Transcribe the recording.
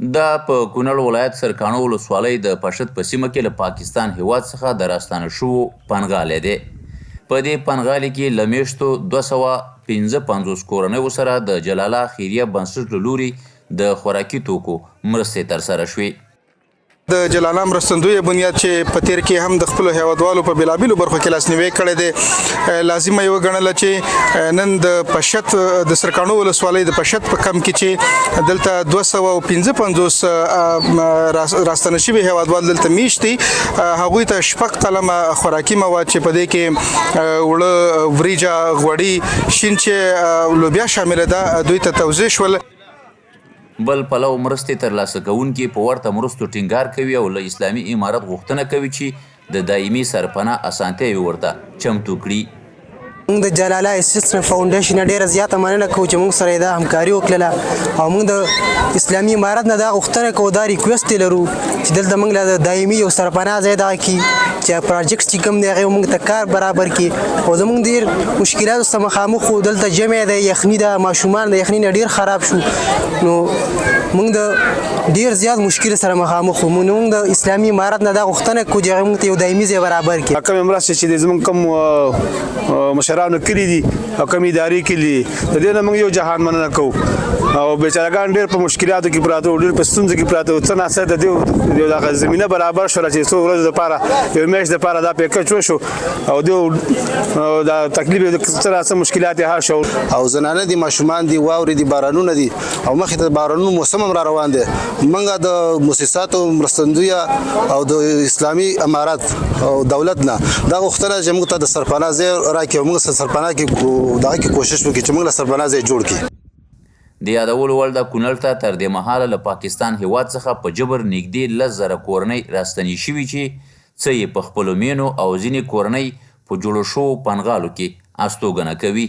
دا په کونړ ولایت سرکاڼو ولسوالۍ د پشد په سیمه کې له پاکستان هیواد څخه د راستانه شوو پنغالی دی. په دې پنغالي کې له میشتو 255 کورنیو سره د جلالا خیریه بنسټ له لوري د خوراکي توکو مرستې ترسره شوې. د جلالا مرستندوی بنیاد چې په تیر کې هم د خپل هیوادوالو په بیلابیلو برخو کې لاسنیوی کړی دی، لازمه یې وګڼله چې نن د پشت د سرکاڼو ولسوالۍ د پشت په کم کې چې دلته 255 راستانه شوي هیوادوال دلته میشت دي، هغوی ته 6 قلمه خوراکي مواد چې په دې کې اوړه، وریجه، غوړي، شین چې لوبیا شامله ده، دوی ته توزیع شول. بل پلو مرستې ترلاسه کوونکي په ورته مرستو ټینګار کوي او له اسلامي امارت غوښتنه کوي چې د دایمي سرپناه اسانتیاوې ورته چمتو کړي. موږ د جلالا اسسټنټ فاونډیشن ډیره زیاته مننه کوو چې موږ سره دا همکاري وکړله، او موږ د اسلامي امارت نه دا غوښتنه کوو، دا ریکویسټ لرو چې دلته موږ له دایمي یو سرپناه ځای دغه کړي چې پروجیکټ چې کوم دی هغې موږ ته کار برابر کړي. او زموږ ډېر مشکلاتو سره مخامخ وو، دلته ژمی دی، یخني ده، ماشومان د یخني نه ډېر خراب شو، نو موږ د ډېر زیات مشکل سره مخامخ وو. موږ د اسلامي امارت نه دا غوښتنه کوو چې هغه موږ ته یو دایمي ځای برابر کړي. کومې مرستې چې زموږ کوم مشرانو کړي دي او کومې ادارې کړي دي، د دې نه موږ یو جهان مننه کوو. او بیچارهګان ډېر په مشکلاتو کې پراته وو، ډېر په ستونزو کې پراته وو. څه ناڅه د دې یو دغه زمینه برابر شوله چې څو ورځو دپاره، یو میاشت دپاره دا پیکج وشو، او دې دا تکلیف څه ناڅه مشکلات یې حل شو. او زنانه دي، ماشومان دي، واورې دي، بارانونه دي، او مخې ته د بارانونو موسم هم را روان دی. موږ د موسساتو مرستندویه او د اسلامي امارت او دولت نه دا غوښتنه چې موږ ته د سرپناه ځای راکړي، او موږ سرپناه کې دغه کې کوشش وکړي چې موږ له سرپناه ځای جوړ کړي. د یادولو وړ ده کونړ ته تر دې مهاله له پاکستان هیواد څخه په جبر نږدې 10,000 کورنۍ راستنې شوي چې څه یې په خپلو مینو او ځینې کورنۍ په جوړو شوو پنغالو کې استوګنه کوي.